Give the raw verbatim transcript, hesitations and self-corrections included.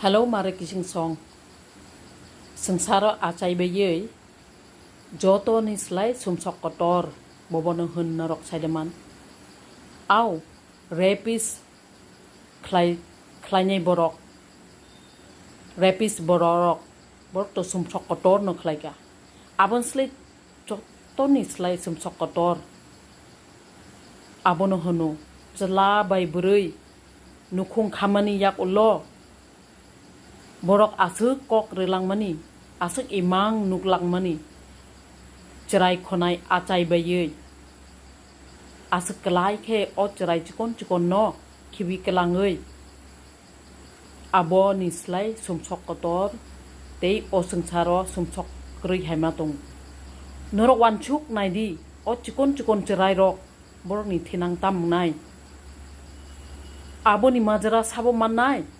Hello, mare kising song. Swngsaro achai baiwi joto ni slai sumsok kotor bobono hwn norok saileman. Au, rapist khlai, khlainai borok, rapist borok, borok to sumsok kotor no khlaika. Abon slai joto ni slai sumsok kotor. Abono hwno, chwla bai bwrwi nukhung khamani yak ulo borok aswk kok rwlangmani, aswk imang nuklangmani, chwrai khonai achai baiwi, aswk kwlai khe o chwrai chikon chikonno khibi kwlangwi, aboni slai sumsok kotor tei o swngsaro sumsok kwrwi haima tongo. Norok uansuk naidi, o chikon chikon chwrairok borokni thinang tam wngnai. Aboni majra sabo mannai,